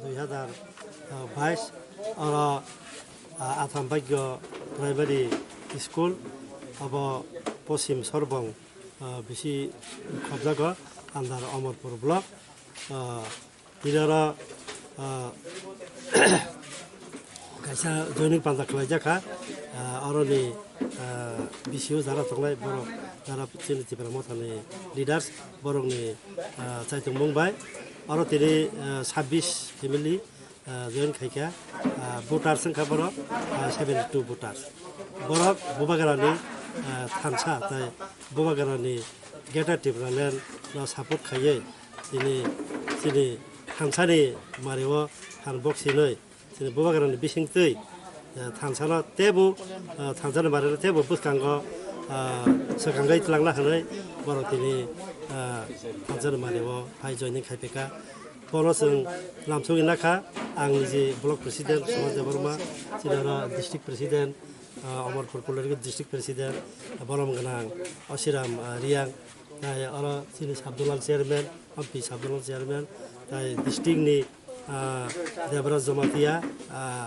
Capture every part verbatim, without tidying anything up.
Dui hazar bais oro, ah, Atham Bhagya Primary School, abo Poschim Sorbong, ah, bisi khobjago, under Amarpur block. Ah, tini oro, ah, kaisa joining panda khlaijak kha, ah, oroni, ah, B C O jara tongnai borok, jara chini Tipra Mothani leaders, borokni, ah, chaitongmung bai. Oro tini, ah, sabbish family, ah, join khaikha, ah, voters wngkha borok, ah, seventy two voters. Borok Bubagrani, ah, thansa tai Bubagrani Greater Tipraland no support khaiwi tini chini thansani mario phan bok sinoi chini Bubagrani bisingtwi, ah, thansano tebo, ah, thansani mario tebo bwskango, ah, swkangwi twlangna hwnwi borok tini, ah, thansani mario phai joining khaiphaikha. Bono chwng lamsogwi nakha, ang niji block president Suman Debbarma, chini oro district president, ah, Amarpur Kolorigiri district president, bolom gwnang Osiram, ah, Riang, tai oro chini Sabdulal chairman, Ampi Sabdulal chairman, tai district ni, ah, Debraj Jamatia, ah,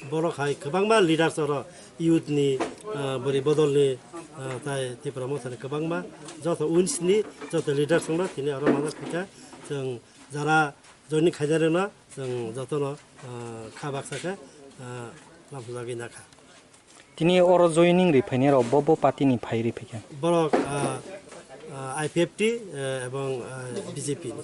borok hai kwbangma leaders oro youth ni, ah, bwrwi bodol ni, ah, tai Tipra Mothani kwbangma joto wins ni joto leaders wngno tini oro mana phika chwng jara joining khainai rwno chwng jotono, ah, kha baksa khe, ah, lamsajagwi nakha. Tini oro joining ri phainai rok bo bo party ni phai ri phaikha. Borok, ah, ah, I P F T, eh, ebong, ah, B J P ni.